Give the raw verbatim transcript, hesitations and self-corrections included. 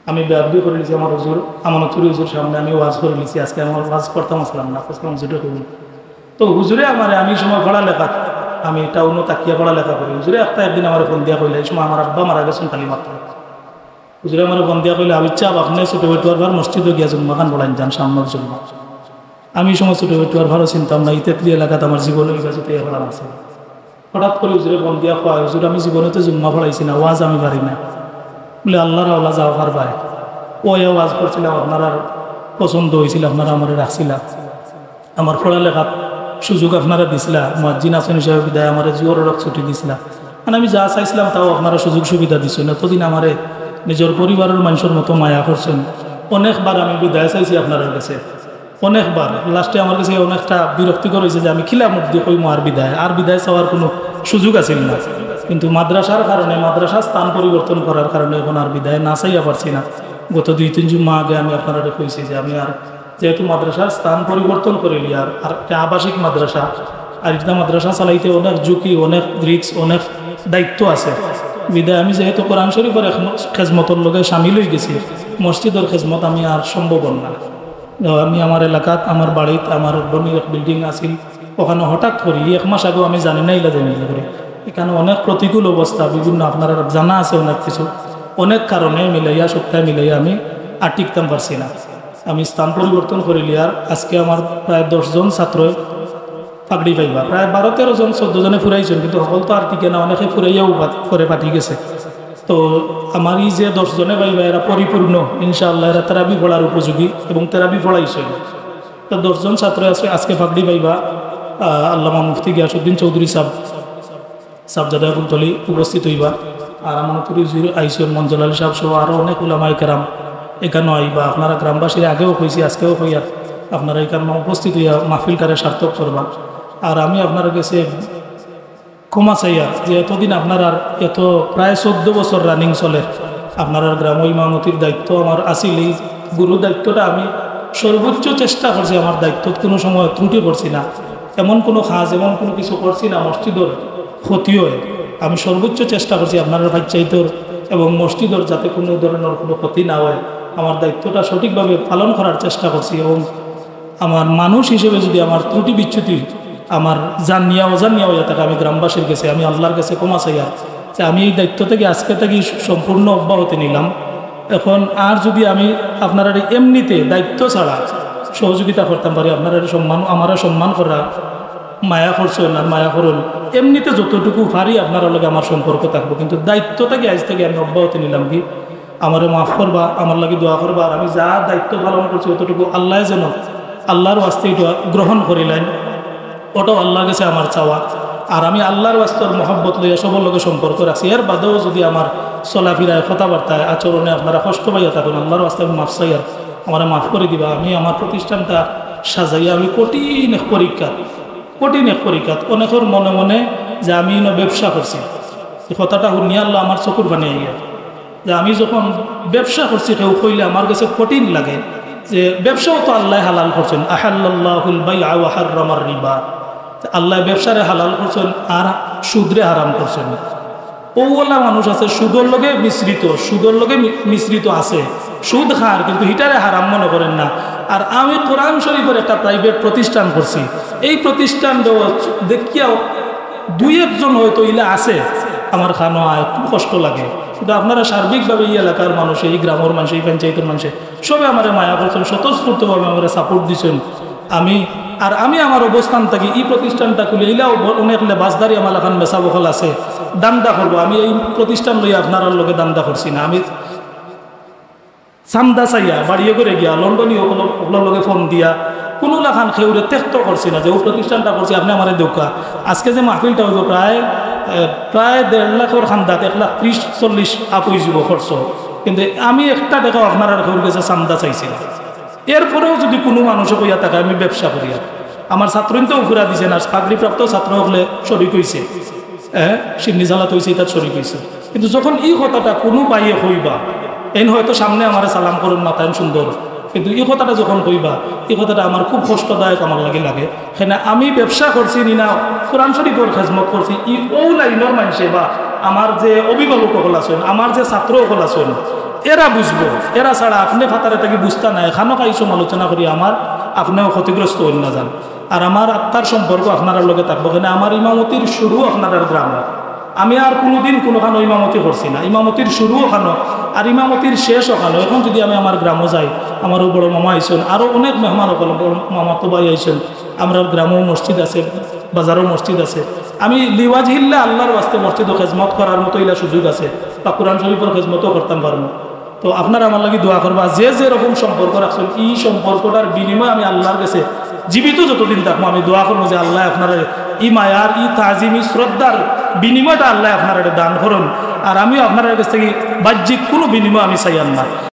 আমি বেয়াদবি করিলিছি আমার হুজুর, আমানতপুরি হুজুর সামনে আমি ওয়াজ করিলিছি। আজকে আমার ওয়াজ করতাম আসলাম না, করতাম হুজুরে কইবো। তো হুজুরে আমারে, আমি সময় পড়ালেখা, আমি টাউনো থাকিয়া পড়ালেখা করি। হুজুরে একটা একদিন আমারে ফোন দিয়া কইলা, এই সময় আমার আব্বা মারা গেছইন কালি মাত্র। হুজুরে আমারে ফোন দিয়া কইলা, "আবিচ্ছা, আপনে ছোট বেটুয়ার ভার মসজিদো গিয়া জুম্মা খান পড়াইন যান সামনের জুম্মা।" আমি এই সময় ছোট বেটুয়ার ভারও চিনতাম না, ই তেতলি এলাকাত আমার জীবনে ইবা জুতিয়া পড়া আছে। হঠাৎ করি হুজুরে ফোন দিয়া কয়, "হুজুর, আমি জীবনে তো জুম্মা পড়াইছি না, ওয়াজ আমি পারি না।" বলে, "আল্লার হাওলা, যাও পারবায়। ওই ওয়াজ করছিলাম, আপনারার পছন্দ অইছিল, আপনারা আমারে রাখছিলা, আমার পড়ালেখাত সুযোগ আপনারা দিছিলা, মুয়াজ্জিন আছইন হিসাবে বিদায় আমারে জোহরর অক্ত ছুটি দিছিলা। মানে আমি যা চাইছিলাম তাও আপনারা সুযোগ সুবিধা দিছইন। এতদিন আমারে নিজর পরিবারর মানষর মতো মায়া করছইন। অনেকবার আমি বিদায় চাইছি আপনারার গেছে, অনেকবার। লাস্টে আমার গেছে অনেকটা বিরক্তিকর অইছে যে আমি কিলা মুখ দি কইমু আর বিদায়, আর বিদায় চাওয়ার কুনু সুযোগ আছিল না। কিন্তু মাদ্রাসার কারণে, মাদ্রাসার স্থান পরিবর্তন করার কারণে অখন আর বিদায় না চাইয়া পারছি না।" গত দুই তিন জুম্মা আগে আমি আপনারারে কইছি যে আমি আর, যেহেতু মাদ্রাসার স্থান পরিবর্তন করিলিয়ার, আর একটা আবাসিক মাদ্রাসা, আর ইটা মাদ্রাসা চালাইতে অনেক ঝুঁকি, অনেক রিস্ক, অনেক দায়িত্ব আছে। বিদায় আমি যেহেতু কোরআন শরীফর এক ম-, খেজমতর লগে সামিল অইগেছি, মসজিদর খেজমত আমি আর সম্ভব না। তো আমি আমার এলাকাত, আমার বাড়িত, আমার বনির এক বিল্ডিং আছিল, অখানো হঠাৎ করি, এক মাস আগেও আমি জানি না ইলা যাইমু কিলা করি। ইখানো অনেক প্রতিকূল অবস্থা, বিভিন্ন আপনারার জানা আছে অনেক কিছু, অনেক কারণে মিলাইয়া, সবতায় মিলাইয়া আমি আর টিকতাম পারছি না। আমি স্থান পরিবর্তন করিলিয়ার আজকে আমার প্রায় দশ জন ছাত্র পাগড়ি পাইবা, প্রায় বারো তেরো জন, চৌদ্দ জনে ফুরাইছইন, কিন্তু হকল তো আর টিকে না, অনেকে ফুরাইয়াও পা-, পরে পাঠি গেছে। তো আমার ই যে দশ জনে পাইবা, এরা পরিপূর্ণ, ইনশাআল্লাহ, এরা তেরাবি পড়ার উপযোগী এবং তেরাবি পড়াইছইন। তো দশ জন ছাত্র আছে আজকে পাগড়ি পাইবা। আহ, আল্লামা মুফতি গিয়াসউদ্দিন চৌধুরী সাহেব, সাহেবজাদা ফুলতলি উপস্থিত অইবা। আর আমানতপুরি হুজুর আইছইন, মঞ্জুল আলী সাহেব সহ আরো অনেক উলামায়ে কেরাম ইখানো আইবা। আপনারা গ্রামবাসীরে আগেও কইছি, আজকেও কইয়ার, আপনারা ইখানো উপস্থিত অইয়া মাহফিলটারে সার্থক করবা। আর আমি আপনারার গেছে ক্ষমা চাইয়ার যে এতদিন আপনারার এত প্রায় চৌদ্দ বছর রানিং চলে, আপনারার গ্রাম ইমামতির দায়িত্ব আমার আছিল। এই গুরু দায়িত্বটা আমি সর্বোচ্চ চেষ্টা করছি, আমার দায়িত্বত কুনু সময় ত্রুটি করছি না, এমন কুনু কাজ, এমন কুনু কিছু করছি না মসজিদর ক্ষতি অয়। আমি সর্বোচ্চ চেষ্টা করছি আপনারার পঞ্চায়েতর এবং মসজিদর যাতে কুনু ধরনর কুনু ক্ষতি না অয়, আমার দায়িত্বটা সঠিকভাবে পালন করার চেষ্টা করছি। এবং আমার মানুষ হিসেবে যদি আমার ত্রুটি বিচ্যুতি আমার জানিয়া অজানিয়া অইয়া থাকে, আমি গ্রামবাসীর গেছে, আমি আল্লার গেছে ক্ষমা চাইয়ার যে আমি এই দায়িত্ব থাকি আজকে থাকি সম্পূর্ণ অব্যাহতি নিলাম। অখন আর যদি আমি আপনারারে এমনিতে দায়িত্ব ছাড়া সহযোগিতা করতাম পারি, আপনারারে সম্মান, আমারে সম্মান করা, মায়া করছইন আর মায়া করইন, এমনিতে যতটুকু পারি আপনারার লগে আমার সম্পর্ক থাকবো, কিন্তু দায়িত্ব থাকি আইজ থাকি আমি অব্যাহতি নিলাম কি আমারে মাফ করবা, আমার লাগি দোয়া করবা, আর আমি যা দায়িত্ব পালন করছি অতটুকু আল্লায় যেন আল্লার ওয়াস্তে ইটা গ্রহণ করিলাইন, ওটাও আল্লার গেছে আমার চাওয়া। আর আমি আল্লার ওয়াস্তে মহব্বত লইয়া সবর লগে সম্পর্ক রাখছি। এর বাদেও যদি আমার চলাফিরায়, কথাবার্তায়, আচরণে আপনারা কষ্ট পাইয়া থাকইন, আল্লার ওয়াস্তে আমি মাফ চাইয়ার, আমারে মাফ করি দিবা। আমি আমার প্রতিষ্ঠানটা সাজাইয়া আমি কঠিন এক পরীক্ষা, কঠিন এক পরীক্ষা। অনেকর মনে মনে যে আমি ইনো ব্যবসা করছি, এই কথাটা হুনিয়া আল্লাহ আমার চকুর পানি আইয়া যে আমি যখন ব্যবসা করছি, কেউ কইলে আমার গেছে কঠিন লাগে যে ব্যবসাও তো আল্লায় হালাল করছইন, আহাল্লাল্লাহুল বাইআ ওয়া হাররামার রিবা। তে আল্লায় ব্যবসারে হালাল করছইন আর সুদরে হারাম করছইন। অউলা মানুষ আছে সুদর লগে মিশ্রিত, সুদর লগে মি-, মিশ্রিত আছে, সুদ খার কিন্তু হিটারে হারাম মনে করের না। আর আমি কোরআন শরীফর একটা প্রাইভেট প্রতিষ্ঠান করছি, এই প্রতিষ্ঠান দেখিয়াও দুই একজন হয়তো ইলা আছে, আমার কানো আয়, খুব কষ্ট লাগে। কিন্তু আপনারা সার্বিকভাবে এই এলাকার মানুষে, এই গ্রামর মানুষে, এই পঞ্চায়েতর মানুষে সবে আমারে মায়া করছইন, স্বতঃস্ফূর্তভাবে আমারে সাপোর্ট দিছইন। আমি, আর আমি আমার অবস্থান থাকি এই প্রতিষ্ঠানটা খুলি, ইলাও ব-, অনেক লেবাসদারি আমার লাখান মেসাব অকল আছে, দান্দা করবো। আমি এই প্রতিষ্ঠান লইয়া আপনারার লগে দান্দা করছি না, আমি চান্দা চাইয়া বাড়িয়ে করে গিয়া লন্ডনী অকল, অকলর লগে ফোন দিয়া কুনু লাখান কেউরে ত্যক্ত করছি না যে অউ প্রতিষ্ঠানটা করছি, আপনে আমারে দেউক্কা। আজকে যে মাহফিলটা অইবো প্রায়, এ, প্রায় দেড় লাখর কান্দাত এক লাখ ত্রিশ চল্লিশ up অইযিবো খরচ, কিন্তু আমি একটা টেকাও আপনারার কেউর গেছে চান্দা চাইছি না। এরপরেও যদি কুনু মানুষে কইয়া থাকে আমি ব্যবসা করিয়ার, আমার ছাত্রইন্তেও ফুরা দিছে না, পাগড়িপ্রাপ্ত ছাত্র অকলে শরিক অইছে, হ্যাঁ, শিন্নি জালাত অইছে, ইতাত শরিক অইছে। কিন্তু যখন ই কথাটা কুনু ভাইয়ে কইবা, এইন হয়তো সামনে আমারে সালাম করইন, মাতইন সুন্দর, কিন্তু ই কথাটা যখন কইবা, ই কথাটা আমার খুব কষ্টদায়ক আমার লাগি লাগে। কেনে আমি ব্যবসা করছি নি না, কোরআন শরীফর খেজমত করছি, ই অউ লাইনর মানষে বা আমার যে অভিভাবক অকল আছইন, আমার যে ছাত্র অকল আছইন, এরা বুঝবো, এরা ছাড়া আপনে ফাতারে থাকি বুঝতা নায়। খানো খাই সমালোচনা করি আমার, আপনেও ক্ষতিগ্রস্ত অইন না যান। আর আমার আত্মার সম্পর্ক আপনারার লগে থাকবো, কেনে আমার ইমামতির শুরু আপনারার গ্রামো। আমি আর কুনুদিন কুনুখানো ইমামতি করছি না, ইমামতির শুরু ওখানো, আর ইমামতির শেষ ওখানো। এখন যদি আমি আমার গ্রামো যাই, আমারও বড় মামা আইছইন, আরও অনেক মেহমান অকল, বড় মামাতো ভাই আইছইন, আমরার গ্রামো মসজিদ আছে, বাজারো মসজিদ আছে। আমি লিওয়াজহিল্লা আল্লার ওয়াস্তে মসজিদো খেজমত করার মতো ইলা সুযোগ আছে, বা কোরআন শরীফর খেজমতও করতাম পারমু। তো আপনারা আমার লাগি দোয়া করবা, যে যে রকম সম্পর্ক রাখছইন, ই সম্পর্কটার বিনিময়ে আমি আল্লার গেছে জীবিত যতদিন থাকমু, আমি দোয়া করমু যে আল্লায় আপনারারে ই মায়ার, ই তাজিম, ই শ্রদ্ধার বিনিময়টা আল্লায় আপনারারে দান করইন। আর আমিও আপনারার গেছ থাকি বাহ্যিক কুনু বিনিময় আমি চাইয়ার না।